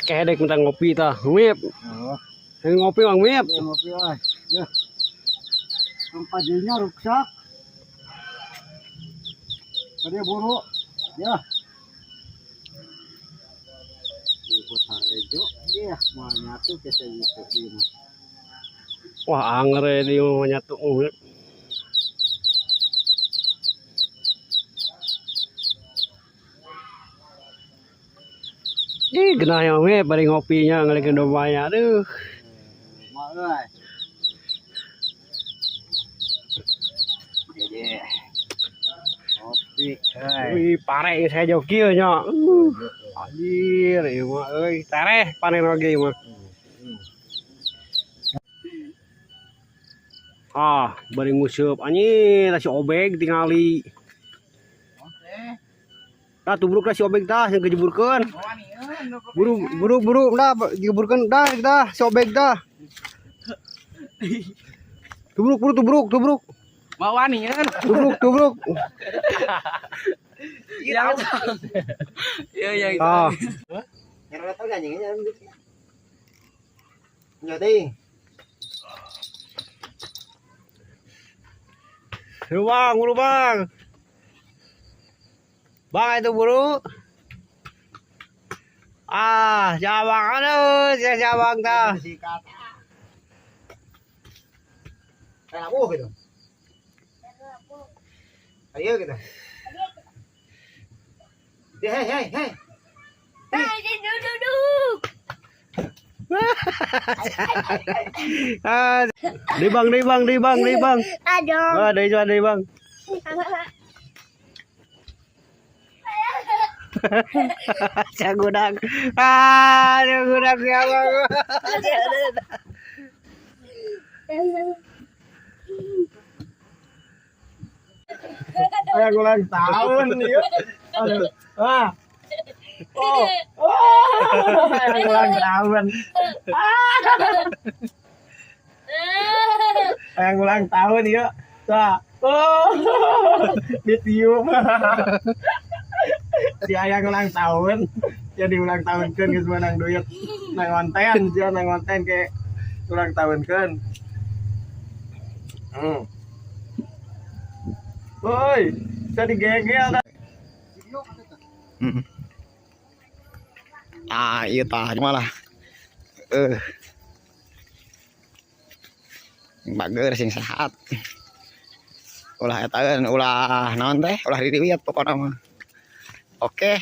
Kedek minta ngopi tah, Mip. Oh, Yang ngopi Bang Mip. ya ngopi ah. Ya. Ang padinya ruksak. Tadi buru. Ya. Ikut harejo dia mau nyatu ke saya gitu ieu mah. Wah, anger di mah nyatu Mip. Ih, genah ya Mip, bari ngopinya ngalekeun dombanya. Aduh. Mak euy. Jadi kopi euy. Wih, pare saya jauh kieu nya. Anjir, ieu mah euy, tereh panen oge ieu mah. Ah, bari nguseup anjir si obeg tingali. Tah tubruk lah si obeg tah yang kejeburkeun. Buru buru buru dah jeburkeun dah dah si obeg dah. Tubruk buru tubruk tubruk. Mawanian. Tubruk tubruk. Iya. Iya iya. Ah, Yang tahu anjingnya Jadi, buru bang, buru bang. Bang itu buru. Ah, si abang, aduh, si abang dah. sikat. Kayak aku gitu. Ayo gitu. Hei, hei, hei. Hei, duduk, duduk. Ah, di bang, di bang, di bang, di bang. Aduh. Ah, di bang, di bang. Saya gudang. Ah, saya gudang si abang. Yang ulang tahun ya. Aduh. Ah. Oh. Oh. Yang ulang tahun. Yang ulang tahun ya. Tah. Oh. Ditiup. Si ayang ulang tahun. Jadi ulang tahun kan geus menang duit. Nang konten, dia nang konten kayak ulang tahun kan. Woi, saya digegel dah. Ah, iya tah malah. Eh. Sing bager sing sehat. Ulah eta ulah naon teh, ulah diriwit pokokna mah. Oke.